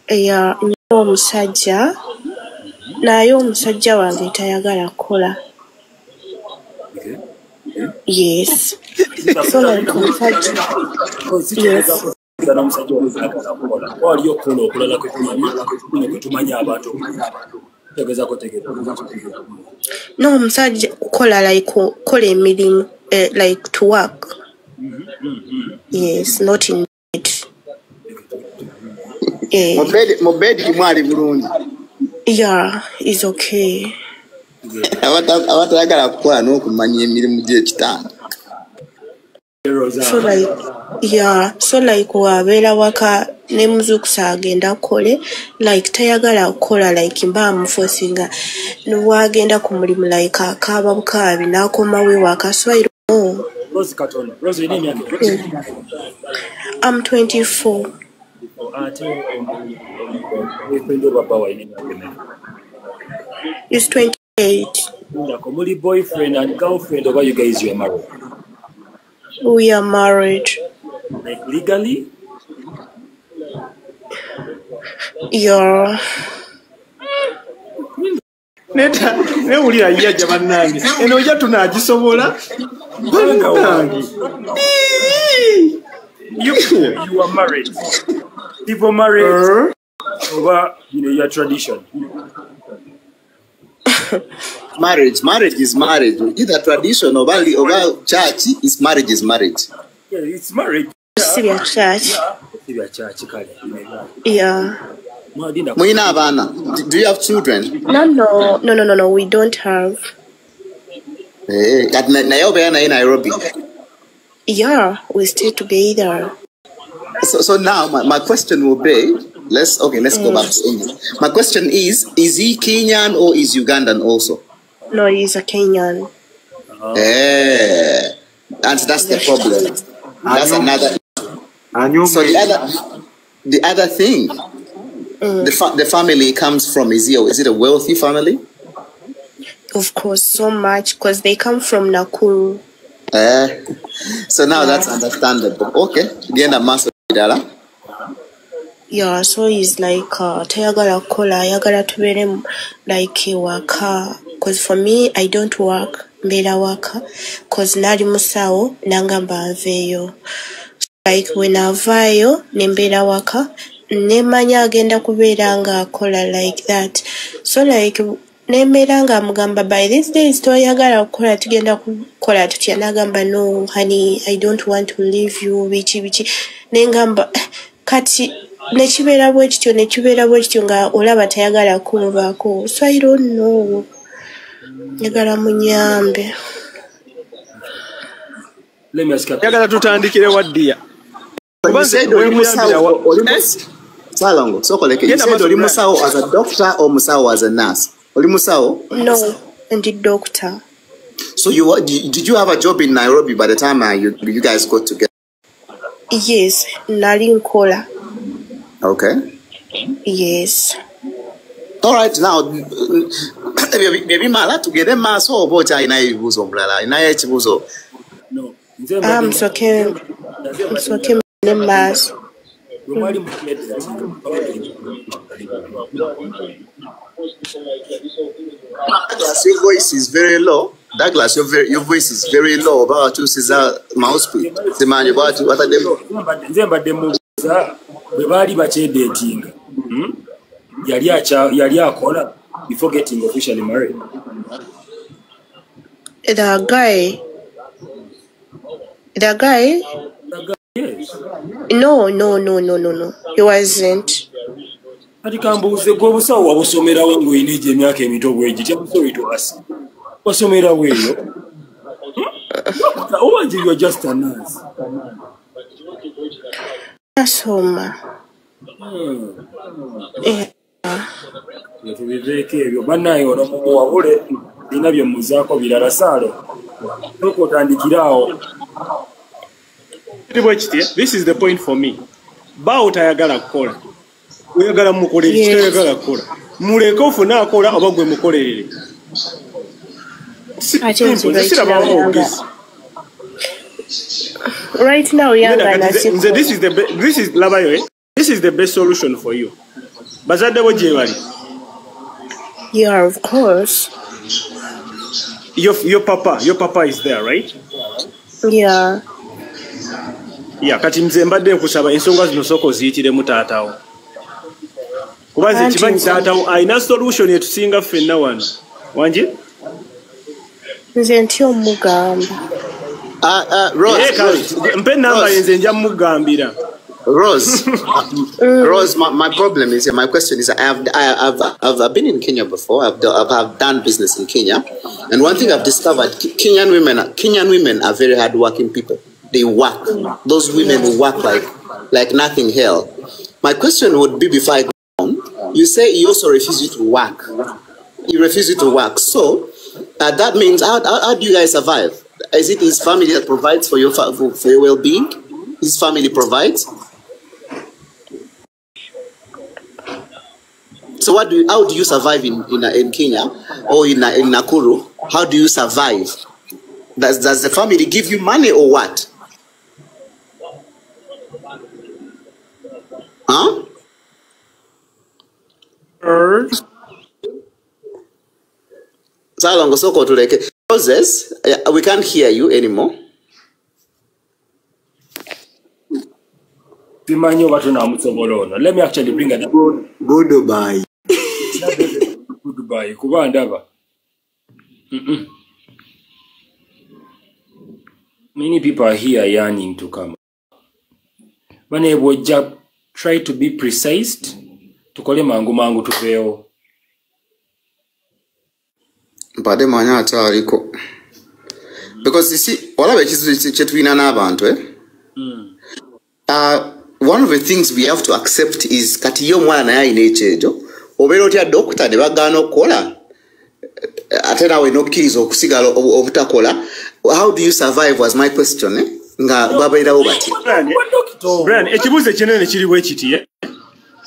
yeah, nina omusajja naye omusajja wange tayagala kukola. Okay. Yes. So like omusajja, yes. N'omusajja oyagala kukola, waliyo okukola okulala kwe tumanyi kuno kwe tumanyi abantu tegezaako tegeeza. No, omusajja kukola, like kukola emirimu, like to work. Yes, not in bed. Mu bed kimwali bulungi. Yeah, is okay. Abatayagala kukola n'okumanya emirimu gy'ekitanda. So like, yeah, so like wabeera waka ne muzuukusa agenda akole, like tayagala kukola, like mba amuforcinga newagenda ku mulimu, like akaaba bukaabi n'akomawo ewaka, so I don't know. Rose, katono. Rose, olina emyaka emeka? I'm 24. Ate boyfriend oba bba walina emyaka emeka? Is 28. Lindako, muli boyfriend and girlfriend oba you guys, you are married? We are married. Like legally? Yeah. Neta newulira yajja bannange eno ojja tunaagisobola bannange. You are married, people married oba you know your tradition? Marriage, marriage is marriage, either tradition oba church, is marriage is marriage. Yeah, it's marriage. Si bya church. Si bya church, kale. Yeah. Mwadinda. Mulina abaana? Do you have children? No, we don't have. Eh, kati naye obeera naye Nairobi? Yeah, we stay together. So now my question will be, let's okay, let's go back to English. My question is he Kenyan or is Ugandan also? No, he's a Kenyan. Eh, and that's the problem. That's another. So the other thing, the family comes from, is it a wealthy family? Of course, so much, because they come from Nakuru. So now that's understandable. Okay, genda maaso ddala. Yeah, so he's like, tayagala kukola, ayagala tubeere like waka. Because for me, I don't work, mbeera waka. Because nali musawo, nangamba nveeyo. Like when avaayo, ne mbeera waka, nemanya agenda kubeera nga akola like that. So like, nembeera nga amugamba, by these days toyagala kukola, tugenda kukola tutya. Nagamba, no honey, I don't want to leave you, biki biki. Nengamba, kati nekibeera bwe kityo, nekibeera bwe kityo nga olaba tayagala kunvaako. So I don't know. Njagala munyambe. Let me ask you. Njagala tutandikire wa ddia. You said oli musawo, Salongo, sokoleke. You said oli musawo as a doctor or musawo as a nurse? Oli musawo? No, ndi doctor. So did you have a job in Nairobi by the time you guys got together? Yes, nali nkola. Okay. Yes. All right, now ebimala tugende maaso oba okyalinayo ebibuuzo omulala, alinayo ekibuuzo? No. Nsoke ne maaso. Douglas, your voice is very low. Douglas, your voice is very low. Oba watuusiza mouthpiece. Simanyi oba wataddemu. Nze mbadde mubuuza bwe baali bakyedeetinga. Yali akola before getting officially married. The guy? The guy? Yes. No. He wasn't. Kati kambuuze gwe obusawo wabusomerawo ng'olina egyo emyaka emito bwe giti. I'm sorry to ask. Wasomerawo eyo? Oba nje you are just a nurse? Nasoma. Tubiveeko ebyo bannaye ono mumuwabule bina bye muzaako birala. Saalo sooka otandikire awo. This is the point for me. Bawo tayagala kukola, oyagala mukolere Yes. kitayagala kukola, muleke ofune akola oba gwe mukolerere. Ate nze Simple, nze right sirabawo now obugezi. Right now yangana Nze this sikola. is the this is labayo, eh? This is the best solution for you. Bazadde bo gye bali. Yeah, of course. Your papa is there, right? Yeah. Yeah, kati nze mbadde nkusaba ensonga zino sooka oziyitiremu taatawo. Kuba nze Anti kimanyi nze taatawo alina solution etusinga ffenna wano. Wangi? Nze ntya omugamba. Rose, Kale, Rose, mpe enamba Rose. ye nze nja mugambira. Rose, Rose, my problem is, my question is, I've been in Kenya before. I've done business in Kenya, and one thing I've discovered, Kenyan women are very hardworking people. They work. Those women work like nothing hell. My question would be, before I go on, you say he also refuses to work. He refuses to work. So that means how do you guys survive? Is it his family that provides for your for your well-being? His family provides. So how do you survive in Kenya or in Nakuru? How do you survive? Does the family give you money or what? Huh? Salongo soko tuleke. Moses, we can't hear you anymore. Simanyi oba tunaamusobola ono. Let me actually bring another. Goodbye. Goodbye. Kuba ndaba. Many people are here yearning to come. Bane bw'ojja, try to be precise. Tukole mangu mangu tuveewo. Mbadde manyi ate aliko. Because you see, olaba ekizibu kye tulina n'abantu, eh? One of the things we have to accept is kati ye omwana naye alina ekyejo. Obeera otya doctor ne bagaana okukola. Ate nawe nokkiriza okusigala obutakola. How do you survive was my question, eh? Nga babeerawo batya? Brian, ekibuuzo ekinene kiri bwe kiti, eh?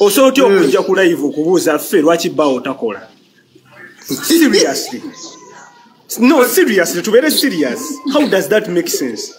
Osobola otya okujja ku live okubuuza ffe lwaki bbaawo takola? Seriously, no, seriously, tubeere serious, how does that make sense?